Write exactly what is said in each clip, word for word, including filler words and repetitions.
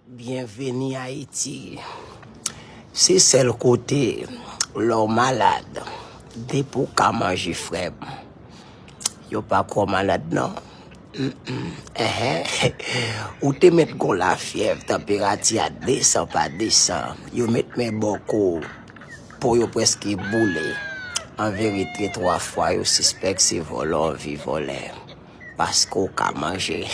Byenveni Ayiti. Se sèl kote lè w malad, depi w ka manje, frè m, yo pa kwè w malad non. Mm, mm. Enhen. Ou te mèt gon lafyèv, tanperati a desann pa desann. Yo mèt men bò kou w, po yo prèske boule. An verite, twa fwa yo sispèk se vòlè w anvi vòlè. Paske w ka manje.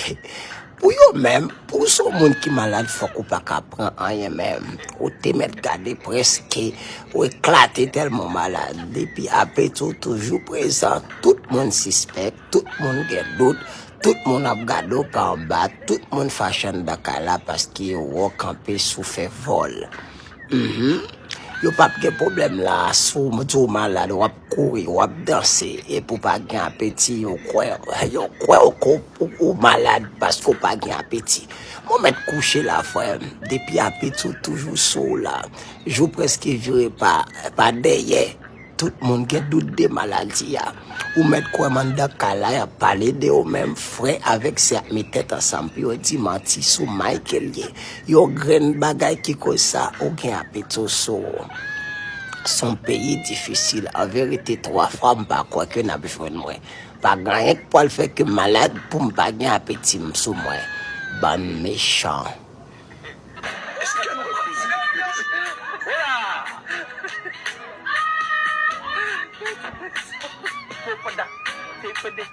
Pou yo menm, pou w se yon moun ki malad, fòk ou pa ka pran anyen menm. Ou te mèt gade prèske ou eklate tèlman w malad. Depi apeti w toujou prezan, tout moun sispèk, tout moun gen dout, tout moun ap gade w pa anba, tout moun fache anndan kay la paske yo wè w kanpe sou fè vòl. Mhm. Yo p ap gen pwoblèm la, si w di w malad, w ap kouri, w ap danse, epi w pa gen apeti, yo kwè, yo kwè w ko-, ou, ou malad paske w pa gen apeti. Mwen mèt kouche la, frè m, depi apeti w toujou sou w la, jou prèske vire pa, pa dèyè, tout moun gen dout de maladi a. Ou mèt kwè m anndan kay la, y ap pale de ou menm, frè avèk sè ap met tèt ansanm pou yo di manti sou Mike Elie. Yo grenn bagay ki koz sa, ou gen apeti w sou ou. Se yon peyi difisil. An verite, twa fwa m pa kwè ke n ap jwenn mwen. Pa gen anyen k pral fè ke m malad pou m pa gen apeti m sou mwen. Bann mechan. Èske nou wè koze? Hola! Te pwanda, te pwende,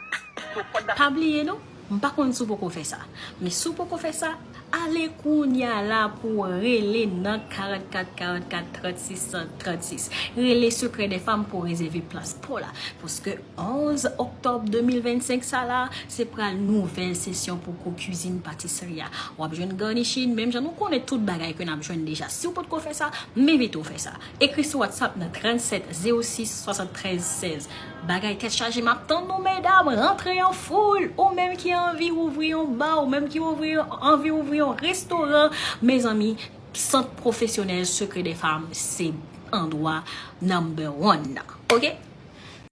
te pwanda. Pa bliye non, m pa konn si w poko fè sa. Men si w poko fè sa, ale kounya la pou w rele nan karannkat karannkat trannsis san trannsis. Rele Secret des Femmes pou w rezève plas pa w la. Paske onz oktòb de mil vennsenk sa la, se pral nouvèl sesyon pou kou kizin patisri a. W ap jwenn garniching, menm jan nou konnen tout bagay ke n ap jwenn deja. Si w potko fè sa, m envite w fè sa. Ekri sou WhatsApp nan trannsèt zewo sis swasanntrèz sèz. Bagay tèt chaje, m ap tann nou, medam. Rantre an foul. Ou menm ki anvi ouvri yon ba, ou menm ki ouvri, anvi ouvri yon restoran, mezanmi, Sant Pwofesyonèl Secret des Femmes se andwa number one nan. Oke?